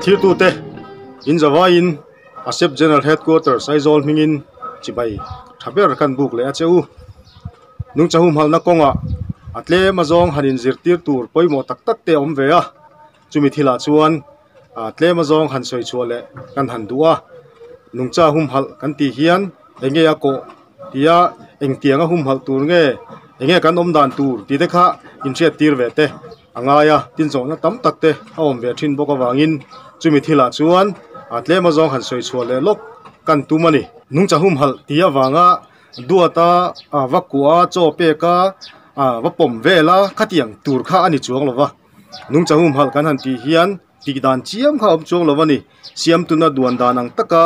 Thirtute in zavaiin ASEP General Headquarters Aizawl hmingin chibai tha ber kan buk leh a che u. Nungcha humhalhna kawngah a tlem azawng han inzirtir tur pawimawh tak tak te a awm ve a, chumi thilah chuan tlem azawng han sawi chhuah leh kan han duh a. Nungcha humhalh kan tih hian eng nge a kawh tia engtianga humhalh tur nge eng nge kan awm dan tur tih te kha inhriat tir ve te a ngai a, tin zawhna tam tak te a awm ve thin bawk avangin chumi thilah chuan tlem azawng han sawi chhuah leh lawk kan tum a ni. Nungcha humhalh tih avanga Duata va kuah a, chaw pek a, va pawm vel a, khatiang tur kha a ni chuang lo va. Nungcha humhalh kan han tih hian tih dan chiam kha a awm chuang lo a ni. Siamtuna duan dan ang taka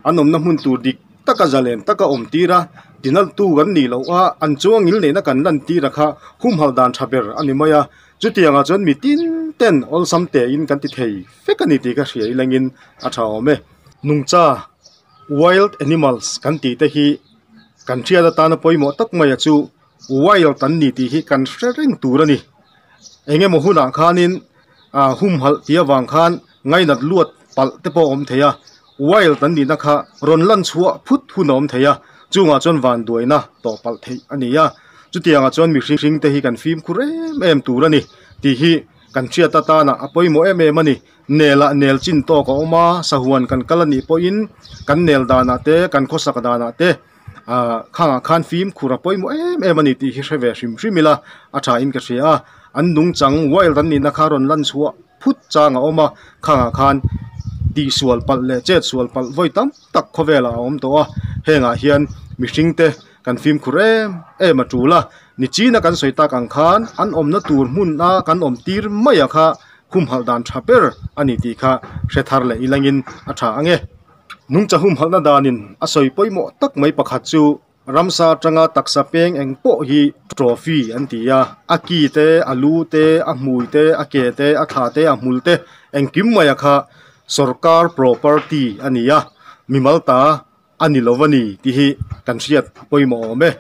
an awmna hmun tur dik taka zalen taka awm tir a, tinaltu kan nih loh a, an chuang ngil neihna kan lan tir a kha humhalh dan tha ber a ni mai a. Chutiangah chuan mi tin ten awlsam tein kan ti thei vek a ni tih ka hria ilangin a tha awm e. Nungcha. Wild animals kan tih te hi kan hriat atana pawimawh tak mai a chu wild an ni tih hi kan hre reng tur a ni. Eng emaw hunah khanin ah humhalh tih avang khan ngainat luat palh te pawh a awm thei a, wild an nihna kha rawn lan chhuah phut hun a awm thei a, chungah chuan vanduaina tawh palh theih a ni a, chutiangah chuan mihring te hi kan fimkhur em em tur a ni tih hi kan hriat atana a pawimawh em em a ni. Nelah nel chin tawk a awm a, sahuan kan kal a nih pawhin kan nel danah te kan khawsak danah te ah khangah khan fimkhur a pawimawh em em a ni tih hi hre ve hrim hrim ila a tha in ka hria a, an nungchang wild an nihna kha rawn lan chhuah phut chang a awm a, khangah khan tihsual palh leh chetsual palh vawi tam tak khawvelah a awm tawh a, hengah hian mihring te kan fimkhur em em a tul a, nichina kan sawi tak ang khan an awmna tur hmun a kan awm tir mai a kha. Humhalh dan tha ber a ni tih kha hre thar leh ilangin a tha ang e. Nungcha humhalhna danin a sawi pawimawh tak mai pakhat chu ramsa atanga taksa peng eng pawh hi trophy an ti a, a ki te, a lu te, a hmui te, a ke te, a thla te, a hmul te engkim maia kha sorkar property a ni a, mimal ta a ni lo a ni tih hi kan hriat pawimawh awm e.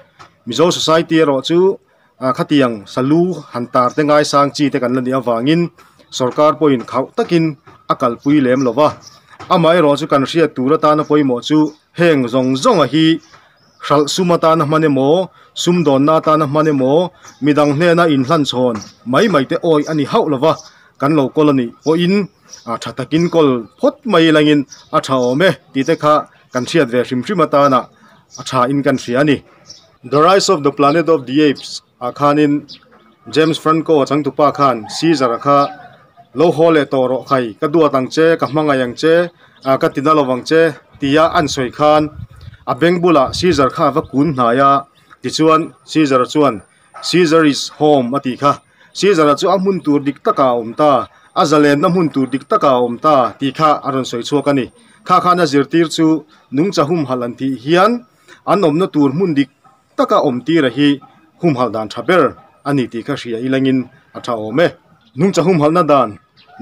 Mizo society erawh chu khatiang salu han tar te ngaisang chi te kan la nih avangin sorkar pawhin khauh takin a kalpui lem lo va. Amaherawh chu kan hriat tur atana pawimawh chu heng zawng zawnga hi hralh sum atana hman emaw, sumdawnna atana hman emaw, midang hnena inhlanchhawn mai mai te awih a ni hauh lo va, kan lo kawl a nih pawhin a tha takin kawl phawt mai langin a tha awm e tih te kha kan hriat ve hrim hrim atana a tha in kan hria a ni. The Rise of the Planet of the Apes ah khanin James Franco a changtupa khan Caesar-a kha lo haw leh tawh rawh khai, ka duat ang che, ka hmangaih ang che, ka ti na lovang che tia an sawi khan a beng bulah Caesar kha a va kun hnai a, tichuan Caesar-a chuan Caesar is home a tih kha. Caesar-a chu a hmun tur dik takah a awm ta, a zalenna hmun tur dik takah a awm ta tih kha a rawn sawi chhuak a ni. Kha khan a zirtir chu nungcha humhalh an tih hian an awmna tur hmun dik taka awm tira hi humhalh dan tha ber a ni tih kha hria ilangin a tha awm e. Nungcha humhalhna dan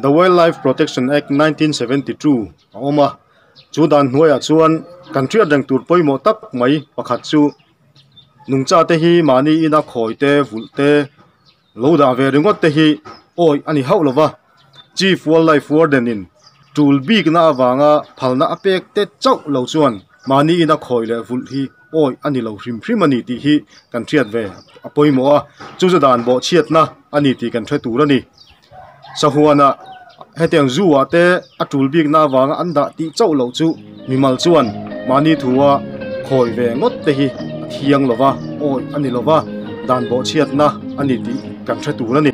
The Wildlife Protection Act 1972 a awm a, chu dan hnuaiah chuan kan hriat reng tur pawimawh tak mai pakhat chu Nungcha te hi mahni ina khawi te vulh te lo dah ve ringawt te hi awih a ni hauh lo va, Chief Wildlife Warden in tul bikna avanga phalna a pek te chauh lo chuan mahni ina khawi leh vulh hi awih a ni lo hrim hrim a ni tih hi kan hriat ve a pawimawh a, chu chu dan bawhchhiatna a ni tih kan hre tur a ni. Sahuana hetiang zu ah te a tul bikna avanga an dah tih chauh loh chu mimal chuan mahni thua khawi ve ngawt te hi a thiang lo va, awih a ni lo va, dan bawhchhiatna a ni tih kan hre tur a ni.